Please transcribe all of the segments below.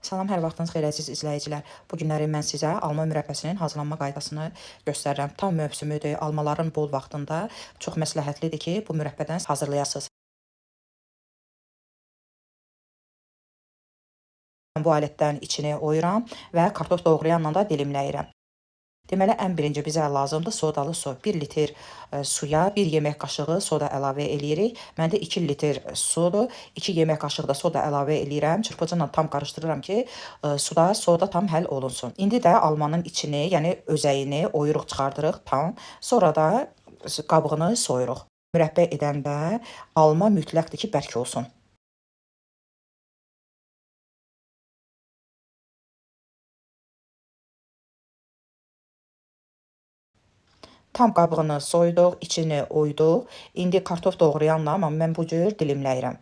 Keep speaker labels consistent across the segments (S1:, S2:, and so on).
S1: Salam, hər vaxtınız xeyir əziz izləyicilər. Bu günləri mən sizə alma mürəbbəsinin hazırlanma qaydasını göstərirəm. Tam mövsümüdür. Almaların bol vaxtında çox məsləhətlidir ki, bu mürəbbədən hazırlayasınız. Bu alətdən içini oyuram və kartof doğrayanla da dilimləyirəm. Deməli, ən birinci bizə lazımdır sodalı su. 1 litr suya 1 yemək qaşığı soda əlavə eləyirik. Məndə 2 litr sudur. 2 yemək qaşığı da soda əlavə eləyirəm. Çırpıcı ilə tam qarışdırıram ki, suda soda tam həll olunsun. İndi də almanın içini, yəni özəyini oyuruq, çıxardırıq tam. Sonra da qabığını soyuruq. Mürəbbə edəndə alma mütləqdir ki, bərk olsun. Tam qabığını soyduq, içini oyduq. İndi kartof doğrayanla amma mən bu cür dilimləyirəm.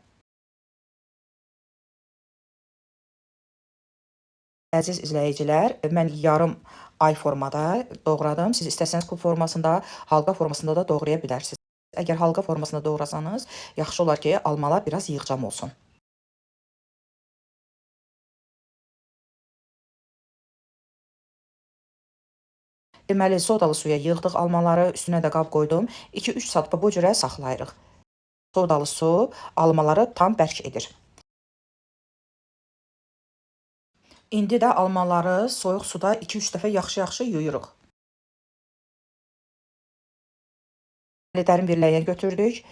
S1: Əziz izləyicilər, mən yarım ay formada doğradım. Siz istəsəniz kub formasında, halqa formasında da doğraya bilərsiniz. Əgər halqa formasında doğrasanız, yaxşı olar ki, almalar biraz yığcam olsun. Deməli, sodalı suya yığdıq almaları, üstünə də qab qoydum. 2-3 saat bu cürə saxlayırıq. Sodalı su almaları tam bərk edir. İndi də almaları soyuq suda 2-3 dəfə yaxşı-yaxşı yuyuruq. Dərin bir ləyən götürdük.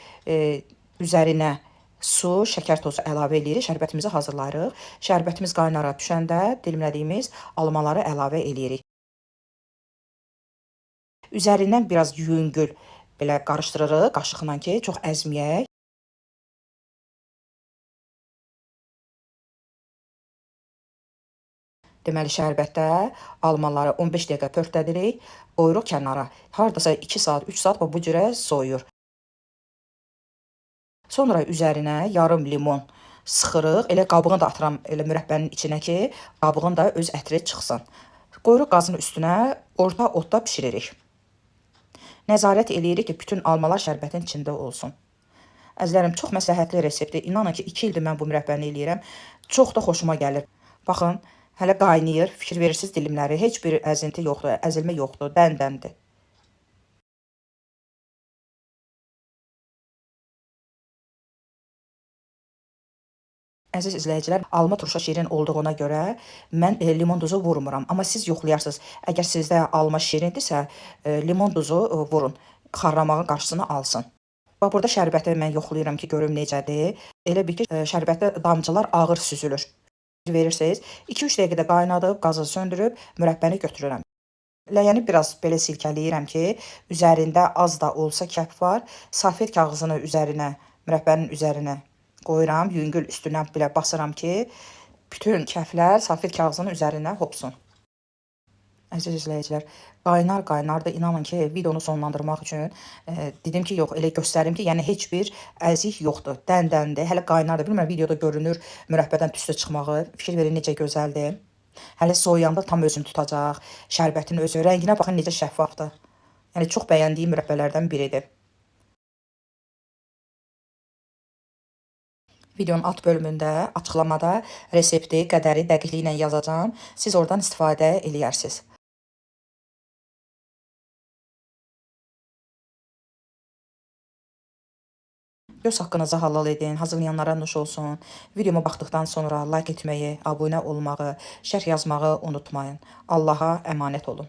S1: Üzərinə su, şəkər tozu əlavə eləyirik. Şərbətimizi hazırlayırıq. Şərbətimiz qaynara düşəndə dilimlədiyimiz almaları əlavə eləyirik. Üzərindən biraz yüngül belə qarışdırırıq qaşıqla ki, çox əzməyək. Deməli, şərbətdə almaları 15 dəqiqə pörtlədirik, qoyuruq kənara. Hardasa 2 saat, 3 saat bu cürə soyuyur. Sonra üzərinə yarım limon sıxırıq. Elə qabığını da atıram elə mürəbbənin içinə ki, qabığın da öz ətri çıxsın. Qoyuruq qazın üstünə, orta odda bişiririk. Nəzarət eləyirik ki, bütün almalar şərbətin içində olsun. Əzizlərim, çox məsləhətli reseptdir. İnanın ki, 2 ildir mən bu mürəbbəni eləyirəm. Çox da xoşuma gəlir. Baxın, hələ qaynayır. Fikir verirsiniz dilimləri. Heç bir əzinti yoxdur, əzilmə yoxdur, dən-dəndir. Əziz izləyicilər, alma turşa şirin olduğuna görə mən limon duzu vurmuram. Amma siz yoxlayarsınız. Əgər sizdə alma şirindirsə, limon duzu vurun. Xarramağın qarşısını alsın. Bax, burada şərbəti mən yoxlayıram ki, görüm necədir. Elə bil ki, şərbətdə damcılar ağır süzülür. Verirsiniz. 2-3 dəqiqədə qaynadıb, qazı söndürüb, mürəbbəni götürürəm. Ləyəni biraz belə silkələyirəm ki, üzərində az da olsa kəp var. Salfet kağızını üzərinə, mürəbbənin üzərinə qoyuram, yüngül üstünə belə basıram ki, bütün kəflər salfet kağızının üzərinə hopsun. Əziz izləyicilər, qaynar qaynar da inanın ki, videonu sonlandırmaq üçün dedim ki, yox, elə göstərim ki, yəni heç bir əzik yoxdur, dən-dəndir, hələ qaynar da, bilmirəm, videoda görünür mürəbbədən tüstü çıxmağı, fikir verin necə gözəldir. Hələ soyuyanda tam özünü tutacaq, şərbətin özü, rənginə baxın necə şəffafdır. Yəni çox bəyəndiyim mürəbbələrdən biridir. Videonun alt bölümündə, açıqlamada resepti, qədəri dəqiqliyi ilə yazacağam. Siz oradan istifadə eləyərsiniz. Göz haqqınızı halal edin, hazırlayanlara nuş olsun. Videoma baxdıqdan sonra like etməyi, abunə olmağı, şərh yazmağı unutmayın. Allaha əmanət olun.